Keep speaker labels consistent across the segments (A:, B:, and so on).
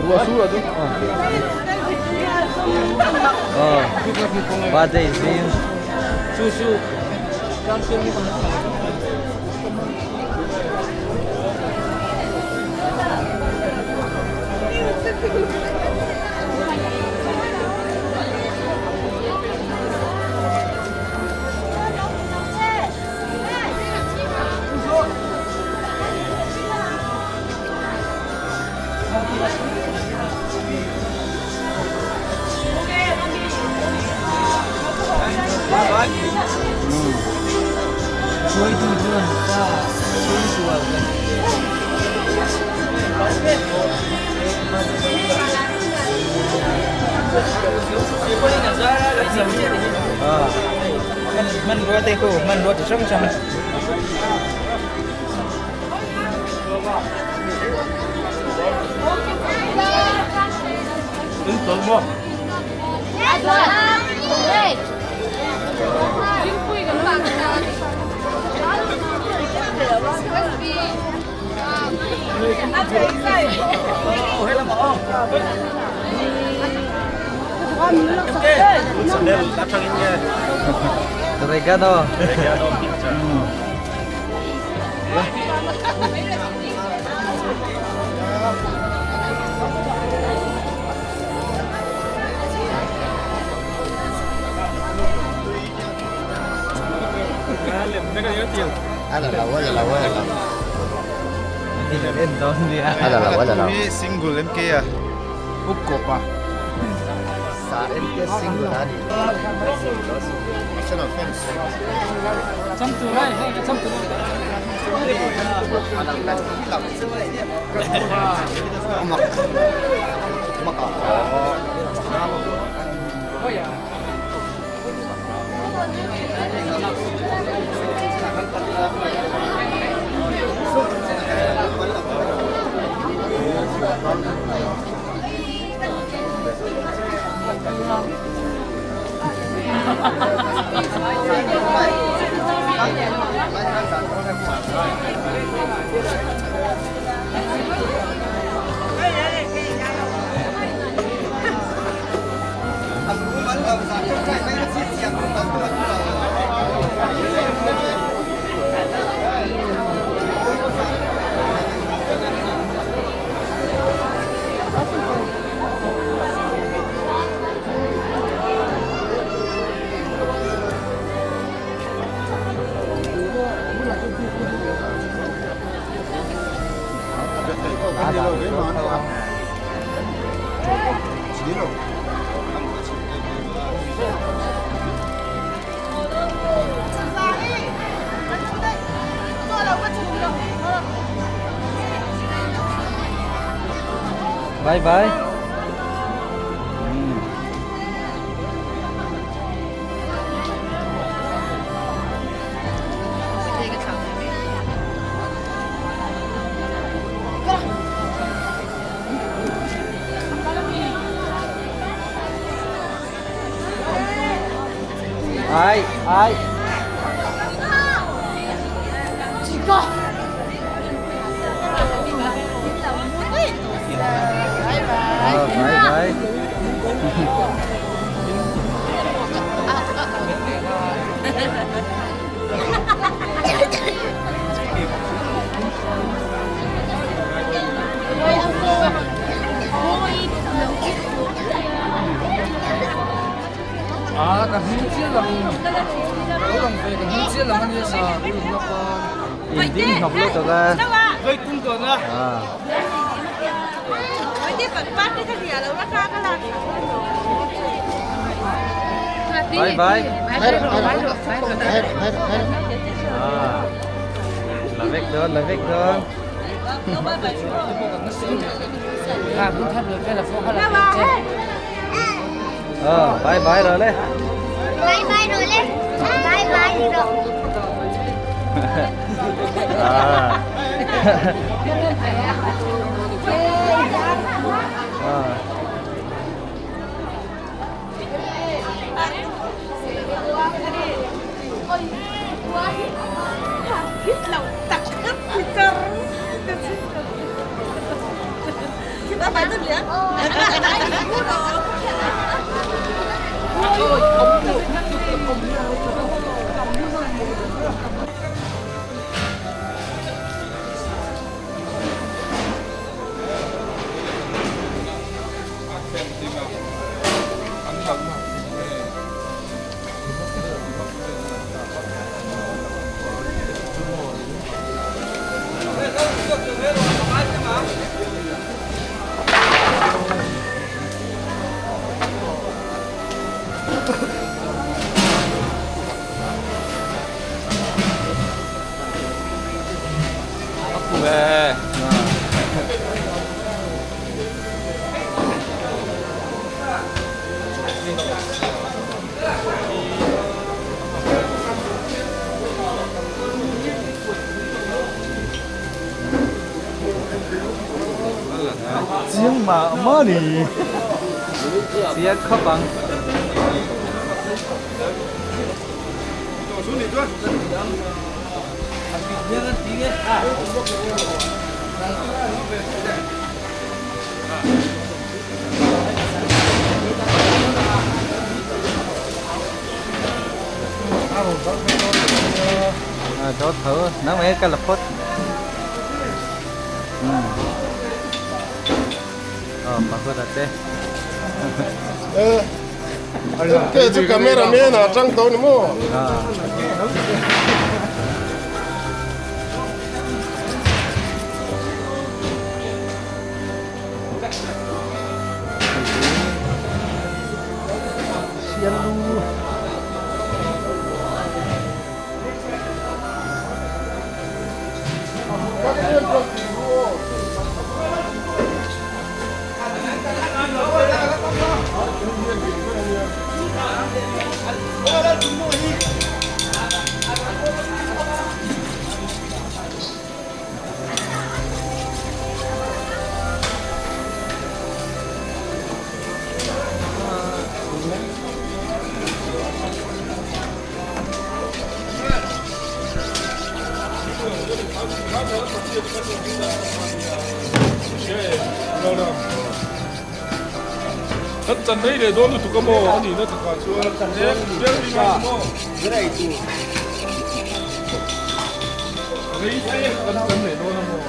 A: Ruah sur a chu. Ờ. Birthday zing.
B: Su su.
A: Hruaitu chuan pa chhungkua kan
B: Hmanrua te khu hmanrua chi hrang hrang.
A: Oregano.
C: A la lo a la lo.
D: Single MK a up kawp a.
C: Sa MK single a ni.
D: Arsenal fans.
A: Bye bye. Ai ai. Ờ, bye bye.
B: À, ka hming chiah lang lo lang ve ka hming chiah lang ania sa
A: In ding hnawk lutuk a. À. Bye bye. À. Là vek dawn, là vek dawn. Ờ, bye bye rồi đấy.
E: Bye bye rồi le. Bye bye rồi.
A: À. À. Chiang mah mah ni. Chiang khawp ang. Đó thử nó mới cái là phút. Ờ, mà có đặt đây.
D: Ke chu cameraman a tang tawh ni maw? Kan chan rei leh dawn lutuk a maw a nihna takah chuan rei te kan chan leh dawn a maw.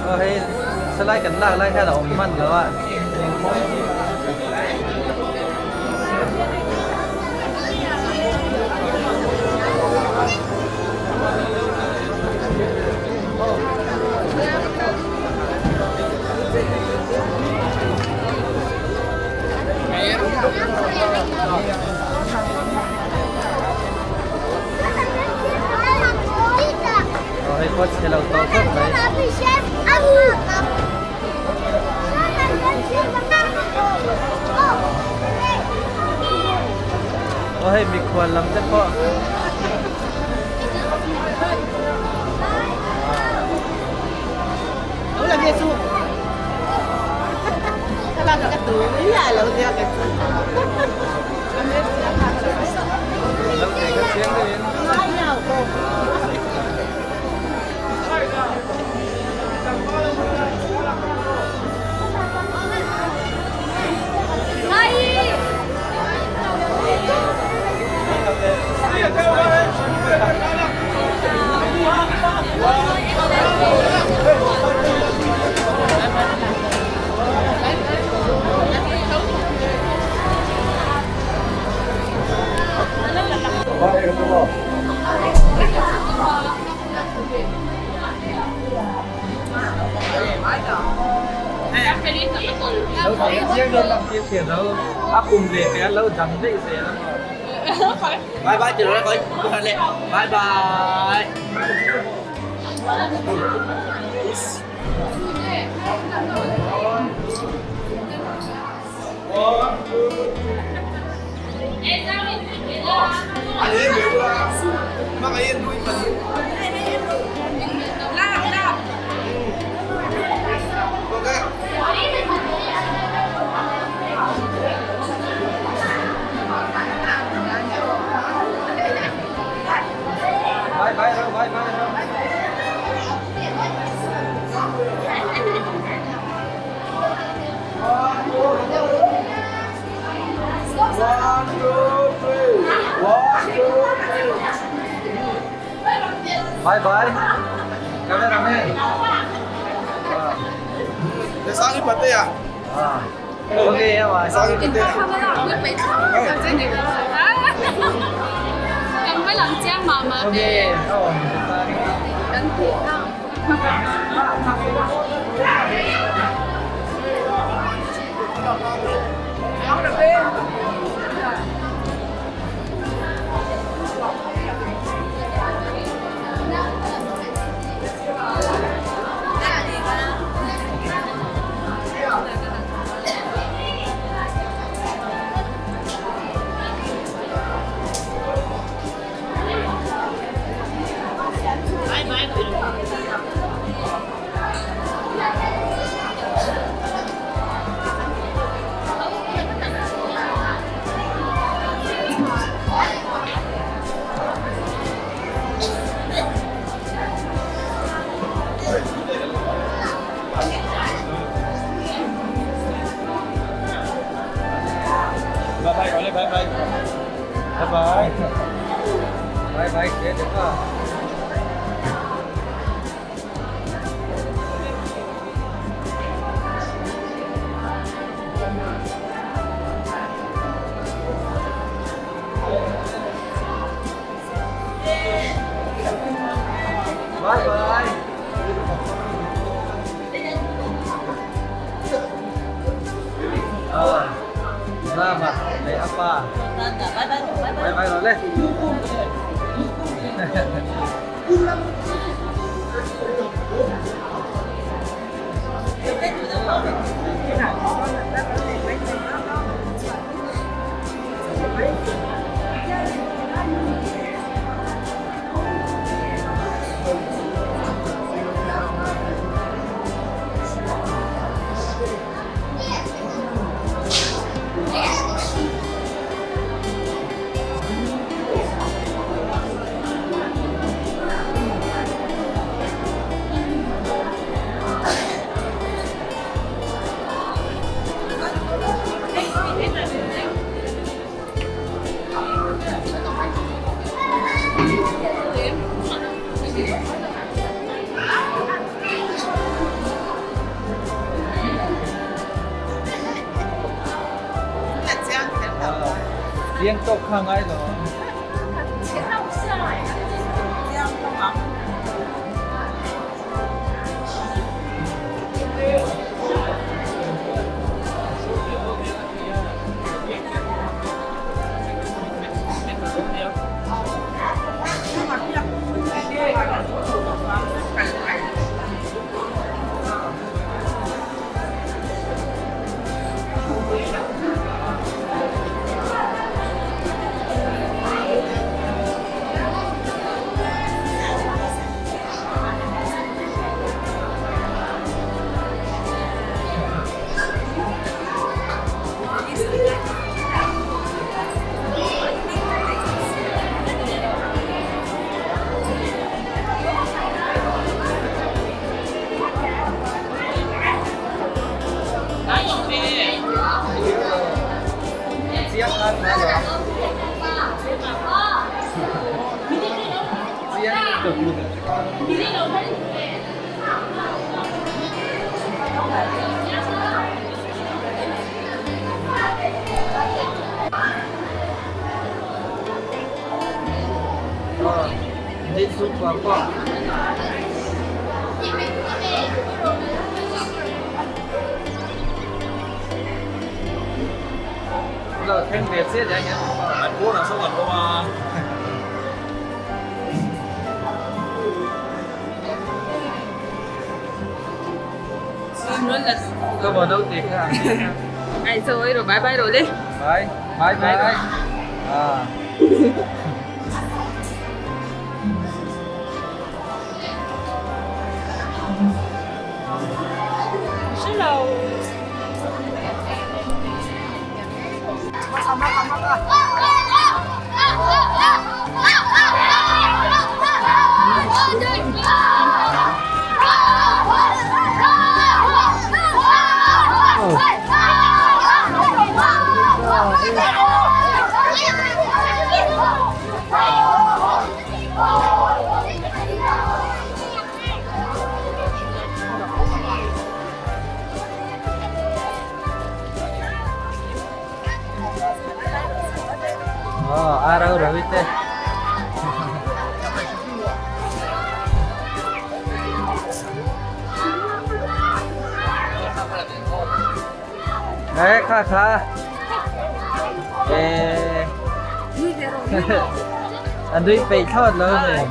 A: Ờ hei salai kan lak lai khan a awm hman lo a. Aw hei pawh chhe lo tawh khawp mai. Aw hei mikhual lam te pawh. Lam te kha chiang deuhin. Bye bye chị rồi bye bye. Bye bye bye bye.
D: One, two, three. One, two, three.
A: Bye bye. Cameraman.
D: Sang ipate à?
A: À. Ok em à.
D: Sang ipate à?
A: Ok.
D: Bye bye gọi lên bye bye.
A: Bye bye. Bye bye được không? Bye bye. À, ra mặt lấy apa? Bye bye rồi lên. Riêng tộc hàng ai rồi. Đi xuống vào con. Lo thleng ve chiah daih hian.
D: An pawnah sawn an awm a.
A: Ka maw naute kha.
F: Ai chawi rawh bye bye rawh le.
A: Bye bye bye. Ah. A rau rau te. Đấy, kha kha. Ê. Anh đi bị thọt luôn này.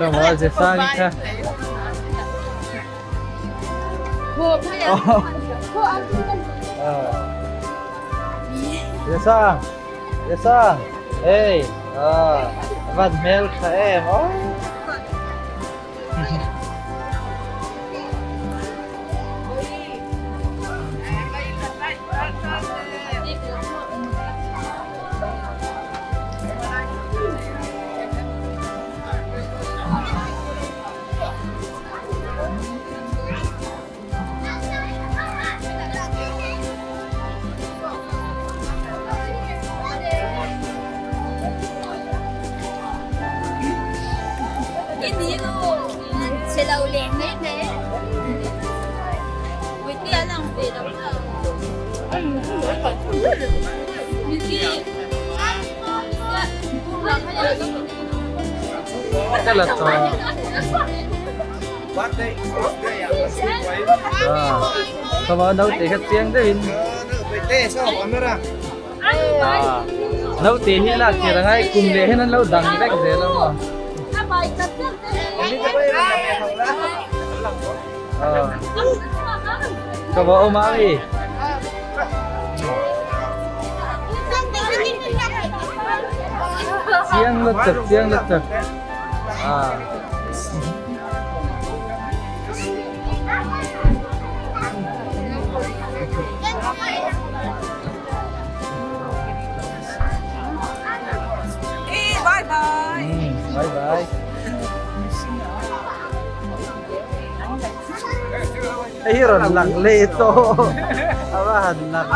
A: Ka maw je sang kha. Je sang. Je sang. Hey. Ah, van hmel tha em. Oh. Ka la tawh. Ka va naute kha chiang deuhin. Naute hi lak tir angai kum leh hian an lo dang vek zel a maw. Ka va awm a mi. Chiang lutuk chiang lutuk. Ah.
F: Bye bye.
A: Bye bye. Hei hi rawn lang leh tawh a va han lang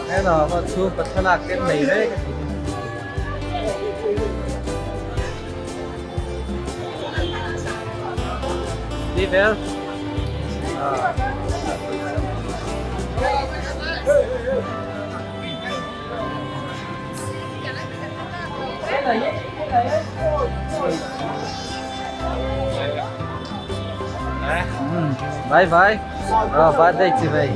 A: Hello, con chú bật thlalak te nei vek a ni. Đi vel. Bye bye. Oh, birthday chi bai.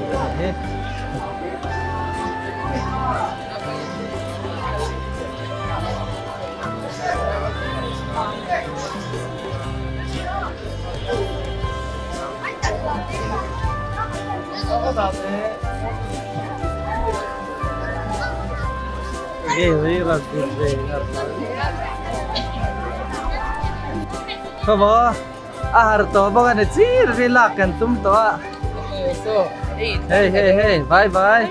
A: Khaw a har tawh bawk a ni chir hi lak kan tum tawh a hei hei hei bye bye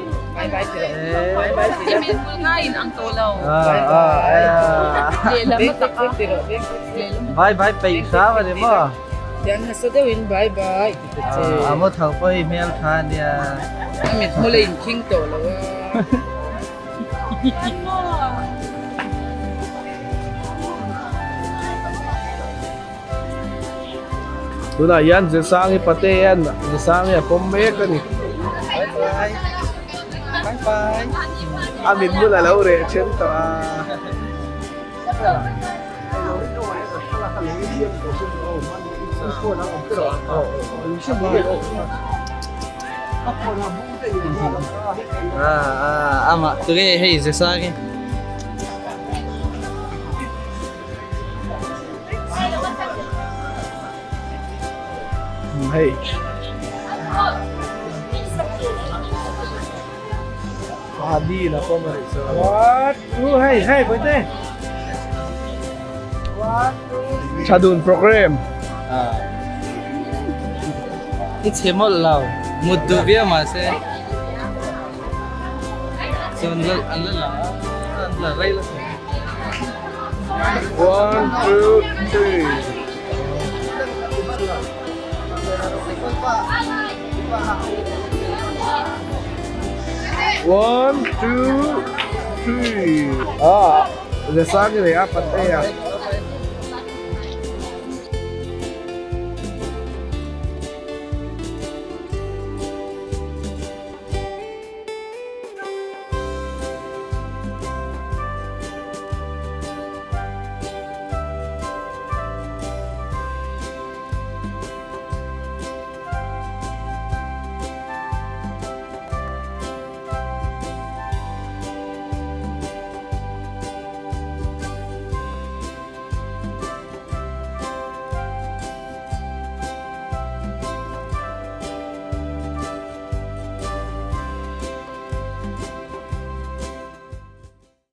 A: bye bye peih hram a ni maw.
F: Tiang nasa deuhin bye bye ti ta che.
A: A mo tho pawh hi hmel tha a nia.
F: A mit hmul a inkhing tawh lo a.
D: Tunah hian Zesangi pate hian Zesangi a pawm mek a ni.
A: Bye bye. Bye bye.
D: A mit hmul a lo reh then tawh a.
A: Ah, ama tunge hei Zesangi.
D: Hei. Adi la pawm a nih chuan.
B: What? U hei hei Bawihte. What?
D: Thadun program.
A: I chhe mawlh lo. Mut duh viau mahse. Chuan an la la an la rei la thei.
D: One, two, three. One, two, three. Ah, the sang ni a pat e a.